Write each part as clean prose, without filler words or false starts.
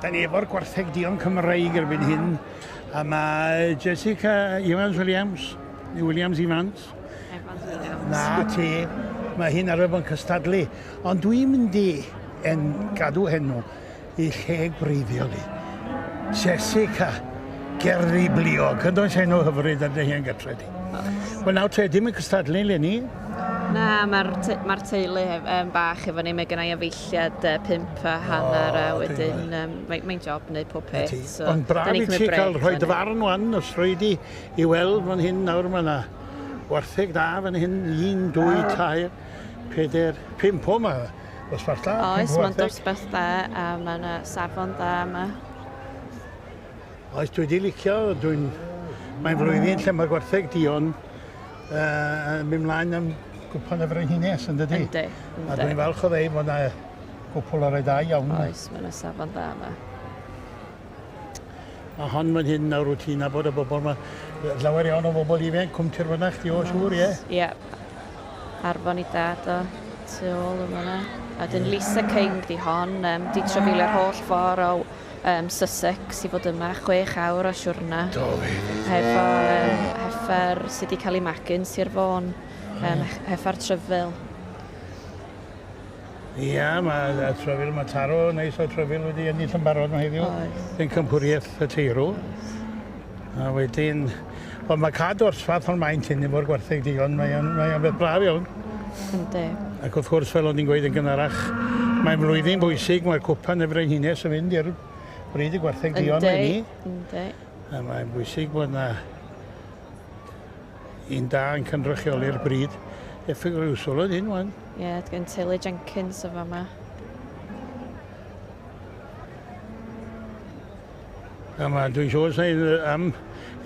Da ni efo'r gwartheg duon Cymreig erbyn hyn, a mae Jessica Evans Williams, neu Williams Evans. Evans Williams. Na ti, mae hi'n arfer bod yn cystadlu. Ond dwi'n mynd i en gadw henw i lle gwreiddiol i. Jessica Gerddi Bliog, yn does enw hyfryd ar dy hen gytre di. Wel nawr te, dim yn cystadlu eleni. Na, mae'r te ma teulu hef, bach efo ni, mae gennau efeilliad 5 a hanner oh, a wedyn mae'n mae job wneud pob peth. So, Ond braf i ti cael rhoi dy farn wan, os rhoi di i weld fan hyn nawr mae yna wartheg da fan hyn, 1, 2, 3, 4, 5 o ma dosbarth da. Oes, mae'n dosbarth da a mae yna safon da yma. Oes, dwi wedi licio, dwi'n... Mae'n flwyddyn lle mae gwartheg duon yn mynd mlaen am gwpan y frenhines, yn dydy? Yndi, yndi. A dwi'n falch o ddeud bod yna gwpl o rai da iawn. Oes, mae yna safon dda yma. A hon fan hyn nawr wyt ti'n nabod y bobl yma. Llawer iawn o bobl ifanc, Cwm Tirfynach, di o siŵr, ie? Ie. Arfon i dad o tu ôl yma yna. A dyn Lisa King di hon, di trafeilio'r holl ffordd o Sussex i fod yma, 6 awr o siwrna. Do fe. Hefo heffer sydd wedi cael ei magu yn Sir Fôn, heffer Tryfil. Ia, mae Tryfil, mae Taro neis o Tryfil wedi ennill yn barod mae heddiw. Oes. Yn campwriaeth y teirw. A wedyn, ond mae cadw orsfath o'r maint hyn efo'r gwartheg digon, mae'n mae beth braf iawn. Yndi. Ac wrth gwrs, fel o'n i'n gweud yn gynharach, mae'n flwyddyn bwysig, mae'r cwpan y Frenhines yn mynd i'r bryd y gwartheg duon eleni. Yndi. A mae'n bwysig bod yna un da yn cynrychioli'r bryd. Effig rhywswl yn hyn, wan. Ie, yeah, gen teulu Jenkins o fama. A ma, dwi'n siŵr sy'n am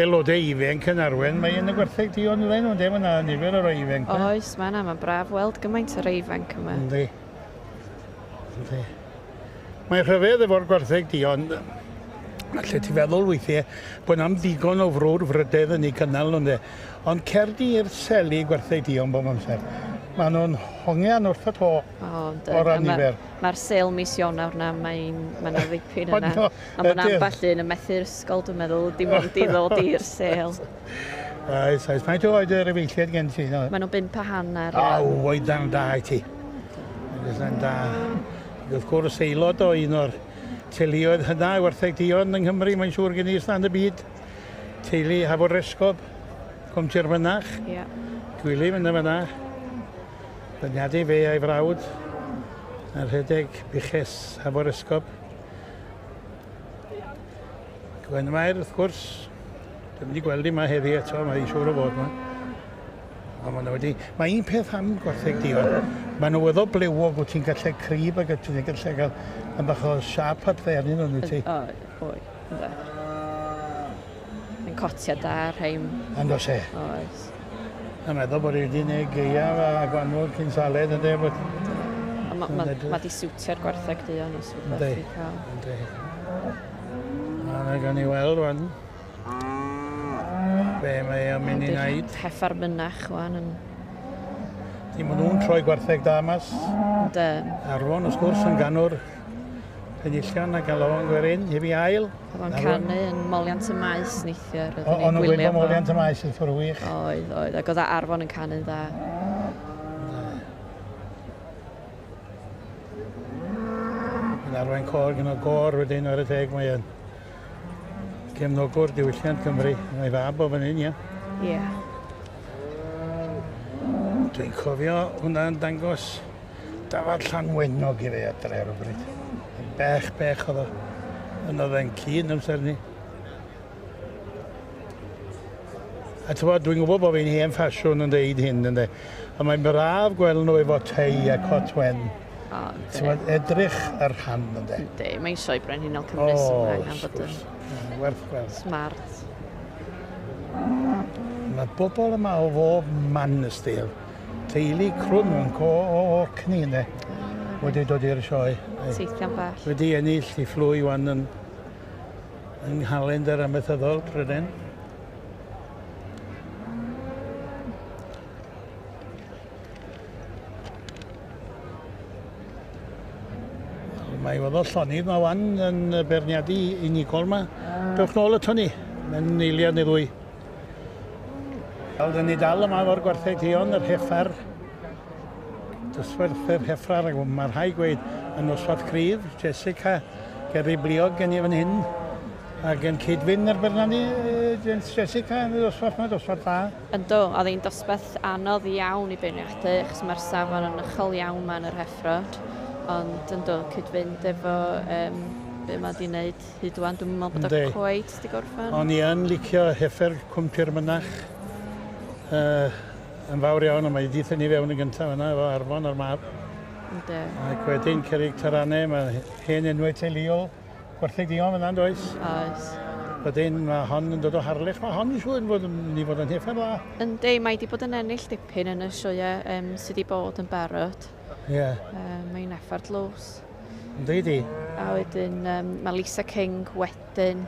aelodau ifanc yn arwen, mae yn y gwartheg duon yna, nhw'n dweud, mae yna nifer o'r ifanc. Oes, mae yna, mae'n braf weld gymaint o'r ifanc yma. Yndi. Yndi. Mae'n rhyfedd efo'r gwartheg duon, alle ti feddwl weithiau bod na'm ddigon o frwdfrydedd yn eu cynnal nhw, ynde. Ond cer di i'r seli gwartheg duon bob amser. Maen nhw'n hongian wrth y to o ran nifer. Mae'r sêl mis Ionawr na, mae'n ma 'na ddipyn yna. A mae 'na ambell un yn methu'r ysgol, dwi'n meddwl, dim ond i ddod i'r sêl. Oes, oes. Faint o oed yr efeilliaid gen ti? Maen nhw'n 5 a hanner. O, oedran da i ti. Oedran da. Wrth gwrs, aelod o un o'r teuluoedd hynna, wartheg duon yng Nghymru, mae'n siŵr gen i yn y byd. Teulu Hafod Resgob, Cwm Tirfynach. Ie. Gwilym yn y fyna. Dyniadu fe a'i frawd yn rhedeg buches Hafod Esgob. Gwenmair, wrth gwrs, dwi'n mynd i gweld hi yma heddi eto, mae hi'n siŵr o fod yma. Ond maen nhw wedi... Mae un peth am gwartheg duon, maen nhw weddol blewog, wyt ti'n gallu crib ac wyt ti'n gallu cael yn bach o siap a pethau arnyn nhw, wyt ti? O, oi, ynddo. Yn cotia da, rhain. Ond oes e? Oes. A meddwl bod wedi gwneud gaeaf a gwanwyn cyn saled, ynddo? Bod... Ond mae ma, ma di siwtio'r gwartheg duon os rhywbeth i cael. Ynddi. A na gawn ni weld wan. Be mae o'n mynd i wneud. Heffa'r mynach wan yn... Dim ond nhw'n troi gwartheg da mas. Ynddi. Arfon, wrth gwrs, yn ganwr penillion ac alawon gwerin, heb i ail. Oedd o'n canu yn Moliant y Maes neithiwr. O'n nhw'n gweud bod Moliant y Maes yn ffordd wych. Oedd, oedd. Ac oedd Arfon yn canu'n dda. Yn arwain côr gyda gôr wedyn ar y teg mae yn cefnogwr diwylliant Cymru. Mae fab o fan hyn, ie. Ie. Dwi'n cofio hwnna'n dangos dafad Llanwenog i fi adre ar y bryd. Yn bech, bech oedd o. Yn oedd e'n cyn amser ni. A ti'n bod, dwi'n gwybod bod fi'n hen ffasiwn yn deud hyn, ynddi. A mae'n braf gweld nhw efo tei a cot wen. O, Ti'n bod, edrych ar rhan, ynddi. Yndi, mae'n sioe brenhinol Cymru O, sy'n angen bod yn werth gweld. smart. Mae bobl yma o fob man y steil. Teulu crwn yn co o Orkney, ynddi. Wedi dod i'r sioe. Teithio'n bell. Wedi ennill i fflwy wan yn, yng nghalendr amaethyddol Prydain. Mae weddol llonydd ma wan yn beirniadu unigol ma. Dewch nôl ato ni, mewn eiliad neu ddwy. Wel, dyn ni dal yma efo'r gwartheg duon, yr heffar. Dosbarth yr heffar, ac mae rhai gweud yn noswaith cryf, Jessica Gerddi Bliog gen i fan hyn, ac yn cyd-fynd ar beirniadu Jessica yn y dosbarth yma, dosbarth dda. Yndw, oedd hi'n dosbarth anodd iawn i beirniadu, achos mae'r safon yn uchel iawn ma yn yr heffrod, ond yndw, cyd-fynd efo be mae di wneud hyd wan, dwi'n meddwl bod o cweit di gorffen. O'n i yn licio heffer Cwm Tirmynach yn fawr iawn, ond mae wedi thynnu fewn yn gyntaf yna efo Arfon a'r mab. Yndw. Ac wedyn Cerrig Taranau, mae hen enwau teuluol. Gwartheg duon fyna, does? Oes. Wedyn mae hon yn dod o Harlech. Mae hon yn siŵr yn fod yn mynd i fod yn heffer dda. Yndi, mae wedi bod yn ennill dipyn yn y sioeau sydd wedi bod yn barod. Ie. Yeah. Mae'n effar dlws. Yndi di. A wedyn mae Lisa King wedyn.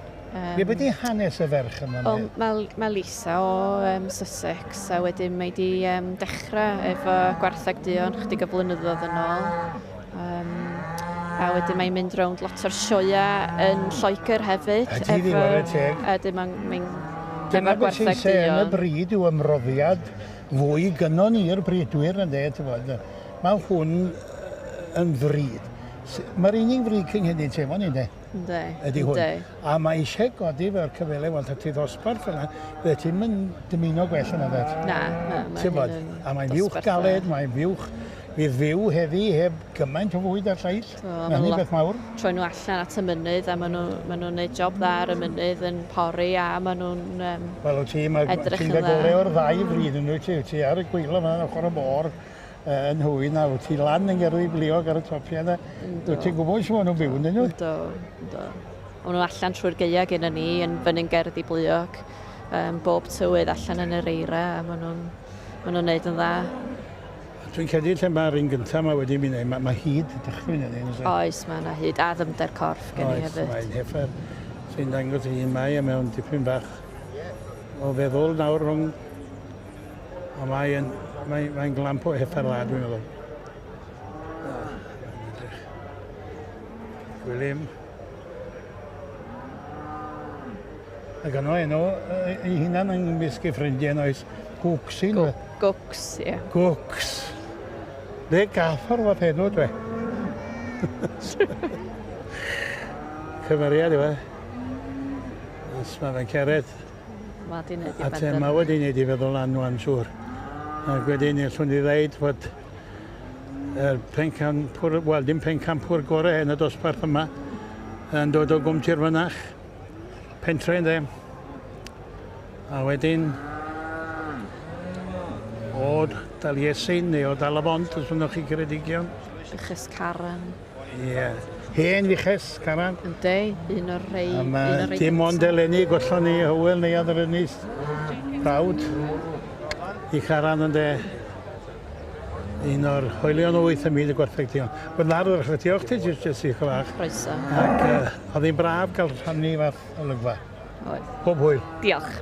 Be beth i hanes y ferch yma? Wel, mae Lisa o Sussex, a wedyn mae wedi dechrau efo gwartheg duon chydig o flynyddoedd yn ôl. A wedyn mae'n mynd rownd lot o'r sioeau yn Lloegr hefyd. Ydy, ddim ar y teg. A wedyn mae'n Dyna efo'r beth sy'n gwartheg sen y duon. bryd yw ymroddiad fwy gynnon ni'r bridwyr yn dweud, ti'n bod. Mae hwn yn fryd. Mae'r unig fryd cynhenid sef o'n i, de. Yndi. Ydy hwn. Yndi. A mae eisiau godi fe'r cyfele, wel, ti ddosbarth yna, fydde ti'n mynd dymuno gwell yna, dde. Na, na, mae Ti'n bod, hyn yn a mae'n fuwch dosbarth dda. galed, mae'n fuwch, fydd fyw heddi heb gymaint o fwyd ar lleill. Do, Mae ma' hynny'n lot- beth mawr. Troi nhw allan at y mynydd a maen nhw'n neud job dda ar y mynydd yn pori a maen nhw'n Wel, wyt ti, mae edrych ti'n yn cael dda. gorau o'r ddau fryd yn wyt ti, wyt ti ar y gwaelod yma, ochr y môr yn hwy na, wyt ti lan yn Gerddi Bliog ar y topiau yna. Wyt ti'n gwybod sut maen nhw'n byw, yndyn nhw? Yndw, yndw. Maen nhw allan trwy'r gaea gyda ni yn fyny'n Gerddi Bliog, bob tywydd allan yn yr eira a maen nhw'n neud yn dda. Dwi'n credu lle mae'r un gyntaf yma wedi mynd, mae hyd dychryn yn un. Oes, mae yna hyd a ddyfnder corff gen i Oes, hefyd. mae'n heffer sy'n dangos ei hun mae a mewn dipyn bach o feddwl nawr rhwng... A mae'n mae glamp o heffer dda, dwi'n meddwl. Mae'n edrych. Gwilym. Ac yno enw ei hunan yn mysg ei ffrindiau yn oes. Gwcsyn. Gwcs, ie. Gwcs. Le gath o'r fath enw, dwe. Cymeriad yw e. Os mae fe'n cered. Mae di wneud i A te benderfynu. mae wedi wneud i feddwl lan wan siŵr. Ac wedyn allwn ni ddeud fod yr pencampwr, wel dim pencampwr gorau yn y dosbarth yma, yn dod o Gwm Tirfynach, pentre ynde. A wedyn o Daliesin neu o Dalabont, os fynnwch chi Ceredigion. Fuches Caran. Ie. Hen Fuches Caran. Yndi, un o'r rhei... A un mae o'r rhei dim ond gynta. eleni gollon ni Hywel Neuadd yr Ynys brawd i Caran ynde. Un o'r hoelion wyth ym myd y gwartheg duon. Wel nawr ddechrau, diolch ti Jessica fach. Croeso. Ac oedd hi'n braf gael rhannu fath olygfa. Oedd. Pob hwyl. Diolch.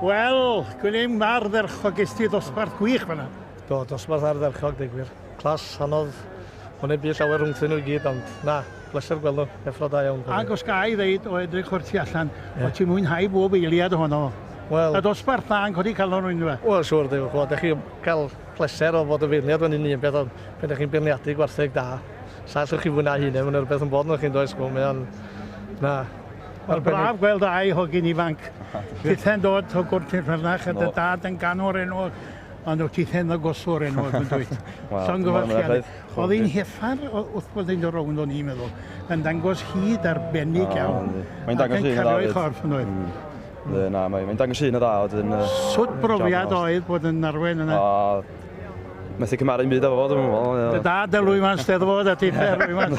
Wel, Gwilym, ardderchog ges ti ddosbarth gwych fan'na. Do, dosbarth ardderchog, deud gwir. Clas, anodd, o'n ei byd llawer rhwngthyn nhw i gyd, ond na, bleser gweld nhw, effro da iawn. Ac os ga i ddeud o edrych o'r tu allan, o ti'n mwynhau bob eiliad ohono fo. Wel, A dosbarth dda yn codi calon rhywun yw e. Wel, siŵr, deud gwir, dych chi'n cael pleser o fod yn feirniad fan hyn un beth, ond pan ydych chi'n beirniadu gwartheg da, sa allwch chi fwynhau hynny, mae'n rhywbeth yn bod yn chi'n does, gwybod, mae o'n... Na. Wel, braf gweld dau hogyn ifanc. Tithen dod o Gwrt Tirfernach a dy dad yn ganwr enwog, ond wyt tithen ddangoswr enwog yn dwyt. Wel, Llongyfarchiadau. Oedd hi'n heffar wrth bod hi'n dod rownd o'n i'n meddwl, yn dangos hyd arbennig iawn. Mae'n dangos Ac yn hyn yn dda cario ei hefyd. chorff yn oedd. Yndi, na, mae'n dangos hyn yn dda. Wedyn, Sut brofiad oedd bod yn arwain yna? Methu cymharu byd efo fo, dwi'n meddwl. Dy dad y lwyfan Steddfod a ti fer lwyfan.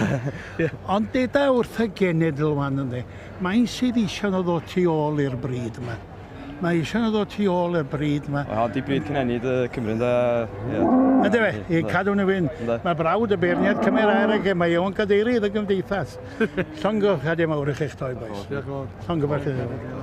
Ond deda wrth y genedl wan ynddi, mae'n sydd eisiau nhw ddod tu ôl i'r bryd yma. Mae eisiau nhw ddod tu ôl i'r bryd yma. Wel, di bryd cynhenid Cymru, ynde. Ynddi fe, i cadw nhw fynd. Mae brawd y beirniad Cymru air ag e, mae o'n gadeirydd y gymdeithas. Llongyfarchiadau mawr i chi'ch doi, boys. Diolch yn fawr. Llongyfarchiadau.